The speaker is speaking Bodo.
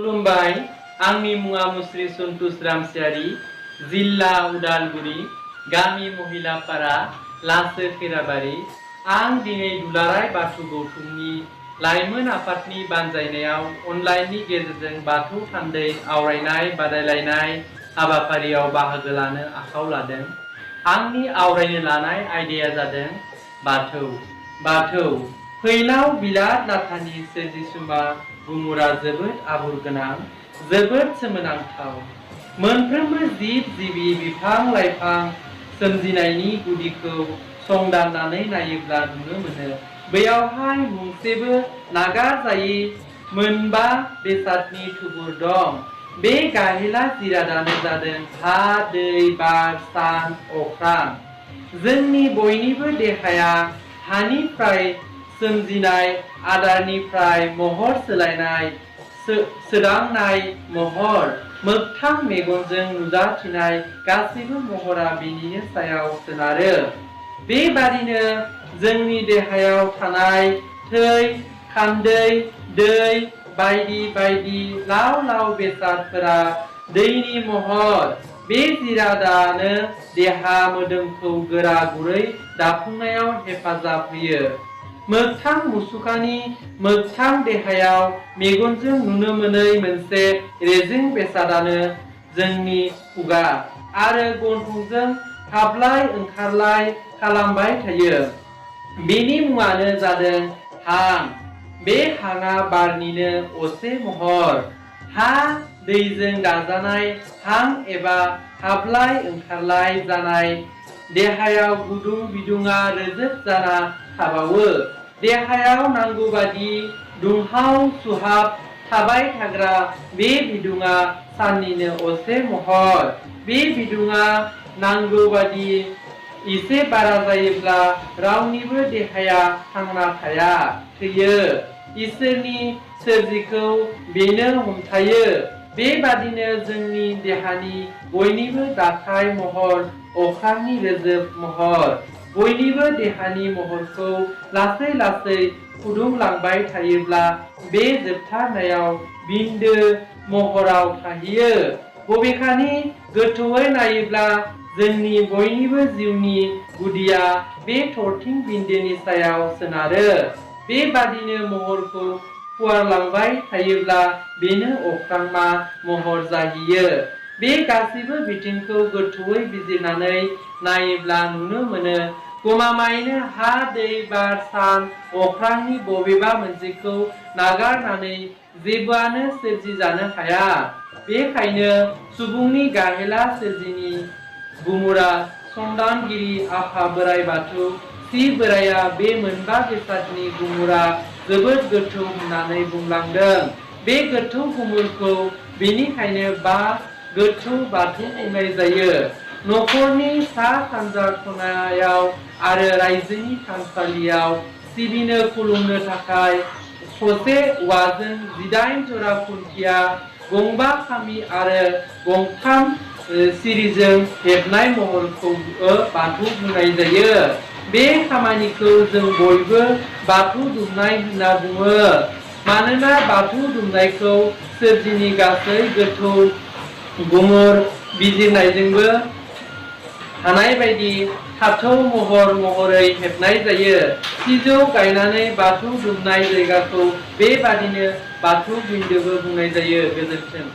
खुलुमबाय आंनि मुङा मुस्रि सन्तुष रामसियारि जिल्ला उदालगुरि गामि महिलापारा लासो खैराबारि आं दिनै दुलाराय बाथौ गौथुमनि लाइमोन आफादनि बानजायनायाव अनलाइननि गेजेरजों बाथौ थान्दै आवरायनाय बादायलायनाय हाबाफारियाव बाहागो लानो आखायाव लादों। आंनि आवरायनो लानाय आयदाया जादों बाथौ फैलाव बिलात लाथानि सोरजिसुमा गुमुरा जोबोद आबुर गोनां, जोबोद सोमोनांथाव। मोनफ्रोमबो जिब जिबि बिफां लाइफां सोमजिनायनि गुदिखौ संदाननानै नायोब्ला नुनो मोनो बैयावहाय मुंसेबो नागारजायै मोनबा बेसादनि थुबुर दं। बे गाहेला जिरादानो जादों हा, दै, बार, सान, अख्रां। जोंनि बयनिबो देहाया हानिफ्राय सोमजिनाय, आदारनिफ्राय महर सोलायनाय, सोदांनाय महर, मोगथां मेगनजों नुजाथिनाय गासैबो महरा बिनिनो सायाव सोनारो। बेबादिनो जोंनि देहायाव थानाय थै, खान्दै, दै बायदि बायदि लाव लाव बेसादफोरा दैनि महर। बे जिरादानो देहा मोदोमखौ गोरा गुरै दाफुंनायाव हेफाजाब होयो। मोगथां मुसुखानि मोगथां देहायाव मेगनजों नुनो मोनै मोनसे रेजें बेसादानो जोंनि खुगा आरो गन्थंजों हाबलाय ओंखारलाय खालामबाय थायो। बेनि मुङानो जादों हां। बे हांआ बारनिनो असे महर। हा दैजों दाजानाय हां एबा हाबलाय ओंखारलाय जानाय देहायाव गुदुं बिदुङा रोजोब जाना थाबावो। देहायाव नांगौबादि दुंहाव सुहाब थाबाय थाग्रा बे बिदुङा साननिनो असे महर। बे बिदुङा नांगौबादि एसे बारा जायोब्ला रावनिबो देहाया थांना थाया, थैयो। इसोरनि सोरजिखौ बेनो हमथायो। बेबादिनो जोंनि देहानि बयनिबो दाथाय महर अख्रांनि रोजोब महर। बयनिबो देहानि महरखौ लासै लासै फुदुंलांबाय थायोब्ला बे जोबथारनायाव बिन्दो महराव थाहैयो। बबेखानि गोथौयै नायोब्ला जोंनि बयनिबो जिउनि गुदिया बे थरथिं बिन्दोनि सायाव सोनारो। बेबादिनो महरखौ फुवारलांबाय थायोब्ला बेनो अख्रांमा महर जाहैयो। बे गासैबो बिथिंखौ गोथौयै बिजिरनानै नायोब्ला नुनो मोनो गमामायैनो हा, दै, बार, सान, अख्रांनि बबेबा मोनसेखौ नागारनानै जेबोआनो सोरजिजानो हाया। बेखायनो सुबुंनि गाहेला सोरजिनि गुमुरा संदानगिरि आफा बोराइ बाथौ सि बोराइया बे मोनबा बेसादनि गुमुरा जोबोद गोथौ होननानै बुंलांदों। बे गोथौ गुमुरखौ बेनिखायनो गोथौ बाथौ बुंनाय जायो। नखरनि सा सानजा खनायाव आरो रायजोनि थानसालियाव सिबिनो खुलुमनो थाखाय ससे औवाजों 18 जरा खुन्थिया, गंबा खामि आरो गंथाम सिरिजों हेबनाय महरखौबो बाथौ बुंनाय जायो। बे खामानिखौ जों बयबो बाथौ दुमनाय होनना बुङो। मानोना बाथौ दुमनायखौ सोरजिनि गासै गोथौ गुमुर बिजिरनायजोंबो हानायबायदि थाथौ महर महरै हेबनाय जायो। सिजौ गायनानै बाथौ दुमनाय जायगाखौ बेबादिनो बाथौ बिन्दोबो बुंनाय जायो। गोजोन्थों।